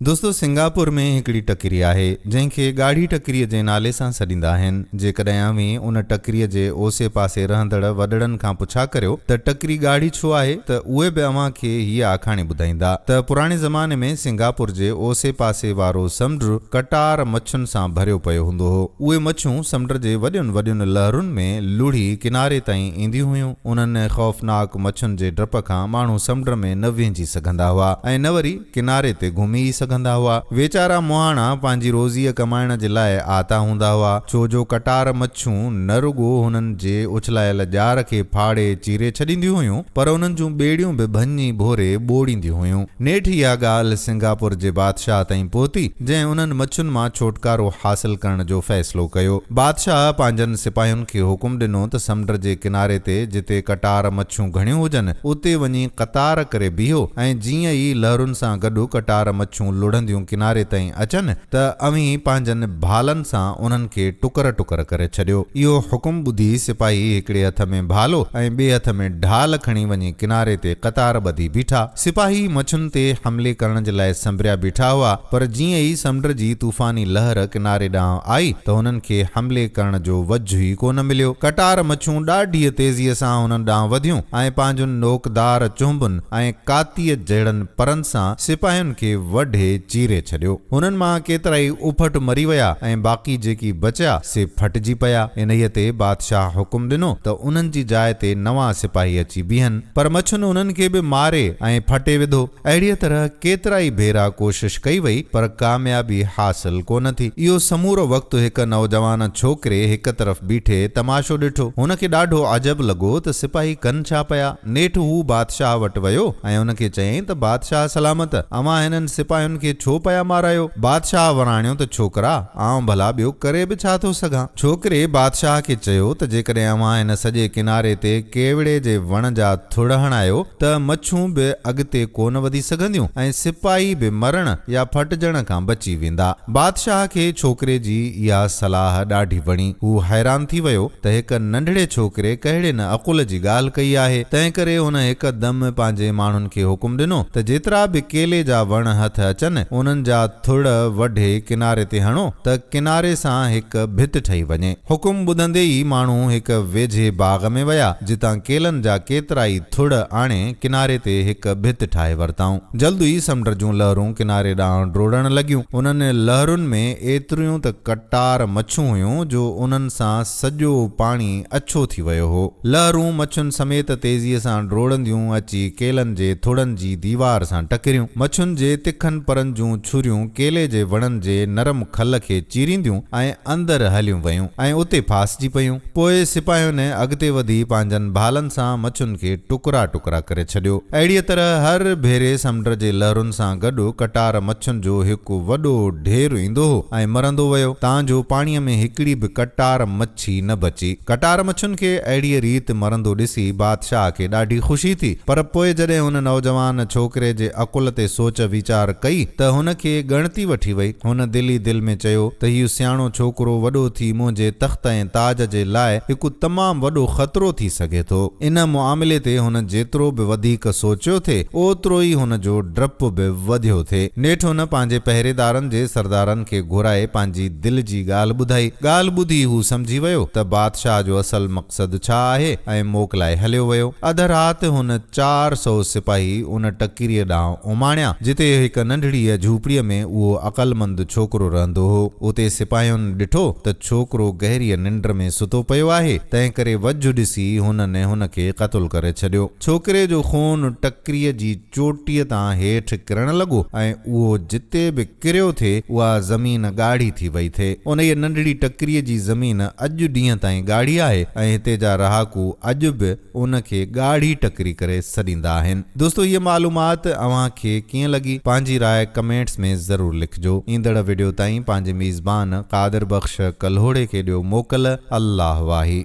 دوستو سنگاپور ۾ هڪڙي ٽڪري آهي جنهن کي ڳاڙهي ٽڪريء جي نالي سان سڏيندا آهن. جيڪڏهن اوهين ان ٽڪريء جي اوسي پاسي رهندڙ وڏڙن کان پڇا ڪريو ته ٽڪري ڳاڙهي ڇو آهي ته اهي به اوهان کي هيء آکاڻي ٻڌائيندا ته پراڻي زماني ۾ سنگاپور جي اوسي پاسي وارو سمنڊ ڪٽار مڇين سان ڀريو پيو هوندو هو. اهي مڇيون سمنڊ جي وڏين وڏين لهرن ۾ لڙهي ڪناري تائين اينديون هيون. انهن خوفناڪ مڇين جي ڊپ کان ماڻهو سمنڊ ۾ نه وهنجي سگهندا هئا ۽ نه وري ڪناري تي گهمي ئي سگهندا هئا. ويچارا مهاڻا پنهنجي روزيء ڪمائڻ جي لاء آتا هوندا هئا، ڇو جو ڪٽار مڇون نه رڳو هنن جي اڇلايل ڄار کي ڦاڙي چيري ڇڏينديون هيون، پر انهن جون ٻيڙيون به ڀڃي ڀوري ٻوڙينديون هيون. نيٺ اها ڳالهه سنگاپور جي بادشاهه تائين پهتي، جنهن انهن مڇين مان ڇوٽڪارو حاصل ڪرڻ جو فيصلو ڪيو. بادشاهه پنهنجن سپاهين کي حڪم ڏنو ته سمنڊ جي ڪناري تي جتي ڪٽار مڇيون گهڻيون هجن، اتي وڃي قطار ڪري بيهو ۽ جيئن ئي لهرن سان گڏ ڪٽار مڇيون لڙهنديون ڪناري تائين اچن ته اوهين پنهنجن ڀالن سان انهن کي ٽڪر ٽڪر ڪري ڇڏيو. اهو حڪم ٻڌي سپاهي هڪڙي هٿ ۾ ڀالو ۽ ٻئي هٿ ۾ ڍال کڻي وڃي ڪناري تي قطار ٻڌي بيٺا. سپاهي مڇين تي حملي ڪرڻ جي لاء سنبريا بيٺا هئا، پر جيئن ئي سمنڊ جي طوفاني لهر ڪناري ڏانهن آئي ته هنن کي حملي ڪرڻ جو وجهه ئي ڪونه مليو. ڪٽار مڇيون ڏاڍيء تيزيء سان هنن ڏانهن وڌيون ۽ پنهنجن نوڪدار چهنبن ۽ ڪاتيء جهڙن پرن سان سپاهين کي وڍي چيري ڇڏيو. هنن مان ڪيترائي اڦٽ مري ويا ۽ باقي جيڪي بچيا سي ڦٽجي پيا. انهيء تي بادشاهه حڪم ڏنو ته انهن جي جاء تي نوان سپاهي اچي بيهن. پر مڇين انهن کي به ماري ۽ ڦٽي وڌو. اهڙيء طرح ڪيترائي ڀيرا ڪوشش ڪئي وئي پر ڪاميابي حاصل ڪونه ٿي. اهو سمورو وقت هڪ نوجوان ڇوڪري هڪ طرف بيٺي تماشو ڏٺو. هن کي ڏاڍو عجب لڳو ته سپاهي ڪن ڇا پيا. نيٺ هو بادشاهه وٽ ويو ۽ ان کي چيائين ته بادشاهه سلامت، اوهان هنن سپاهين کي ڇو پيا مارايو؟ بادشاهه وراڻيو ته ڇوڪرا! آئون ڀلا ٻيو ڪري به ڇا ٿو سگهان؟ ڇوڪري بادشاهه کي چيو ته جيڪڏهن اوهان هن سڄي ڪناري تي ڪيوڙي جي وڻ جا ٿڙ هڻايو ته مڇون به اڳتي ڪونه وڌي سگهنديون ۽ سپاهي به مرڻ يا ڦٽجڻ کان بچي ويندا. بادشاهه کي ڇوڪري جي اها صلاح ڏاڍي وڻي. هو حيران ٿي ويو ته هڪ ننڍڙي ڇوڪري ڪهڙي نه عقل جي ڳالهه ڪئي آهي. تنهنڪري هن هڪدم پنهنجي ماڻهن کي حڪم ڏنو ته جيترا به ڪيلي جا وڻ هٿ اچن، انهن جا ٿڙ وڍي ڪناري تي هڻو ته ڪناري سان هڪ ڀت ٺهي وڃي. حڪم ٻڌندي ئي ماڻهو هڪ ويجهي باغ ۾ ويا، جتان ڪيلن جا ڪيترائي ٿڙ آڻي ڪناري تي هڪ ڀت ٺاهي ورتائون. جلد ئي سمنڊ جون لهرون ڪناري ڏانهن ڊوڙڻ لڳيون. انهن لهرن ۾ ايتريون ته ڪٽار مڇون هيون جو انهن سان سڄو پاڻي اڇو ٿي ويو هو. لهرون مڇين سميت تيزيء سان ڊوڙنديون اچي ڪيلن جي ٿڙن جي ديوار سان ٽڪريون. مڇين جي تکن پرن جون ڇريون ڪيلي جي وڻن جي نرم کل کي چيرينديون ۽ اندر هليون ويون ۽ اتي ڦاسجي پيون. پوء سپاهين اڳتي وڌي پنهنجن ڀالن سان مڇين کي ٽڪرا ٽڪرا ڪري ڇڏيو. اهڙيء طرح هر ڀيري سمنڊ جي لهرن سان گڏ ڪٽار مڇين جو هڪ وڏو ڍير ايندو هو ۽ مرندو ويو، تان جو پاڻيء ۾ هڪڙي به ڪٽار مڇي نه بچي. ڪٽار مڇين کي اهڙيء ريت مرندو ڏسي بادشاهه کي ڏاڍي خوشي ٿي، پر پوء جڏهن هن نوجوان ڇوڪري جي عقل تي سوچ ويچار ڪئي ته هن کي ڳڻتي وٺي وئي. هن دل ئي دل ۾ چيو ته هيء سياڻو ڇوڪرو وڏو ٿي منهنجي تخت ۽ تاج جي لاء هڪ تمام وڏو خطرو ٿي سگهي ٿو. ان معاملي تي هن جيترو به وڌيڪ سوچيو ٿي، اوترو ئي هن جو ڊپ به وڌيو ٿي. نيٺ هن پنهنجي پهريدارن جي سردارن کي گهرائي پنهنجي دل جي ڳالهه ٻڌائي. ڳالهه ٻڌي هو سمجهي ويو ته بادشاهه جو اصل مقصد ڇا آهي ۽ موڪلائي هليو ويو. اڌ رات هن 400 سپاهي ان ٽڪريء ڏانهن اماڻيا، جتي هڪ ننڍڙيء جهوپڙيء ۾ اهو عقلمند ڇوڪرو رهندو هو. اتي سپاهين ڏٺو ته ڇوڪرو گهريء ننڊ ۾ ستو پيو آهي، تنهنڪري وجهه ڏسي هنن هن کي قتل ڪري ڇڏيو. ڇوڪري جو خون ٽڪريء جي چوٽيء تان هيٺ ڪرڻ لڳو ۽ اهو جتي به ڪريو ٿي، اها زمين ڳاڙهي ٿي وئي ٿي. انهيء ننڍڙي ٽڪريء جي زمين اڄ ڏينهن تائين ڳاڙهي آهي ۽ هتي جا رهاڪو اڄ به ان کي ڳاڙهي ٽڪري ڪري سڏيندا آهن. دوستو هيء معلومات اوهان کي ڪيئن لڳي پنهنجي راء ڪمينٽس ۾ ضرور لکجو. ايندڙ وڊيو تائين پنهنجي ميزبان قادر بخش ڪلهوڙي کي ڏيو موڪل الله واهي.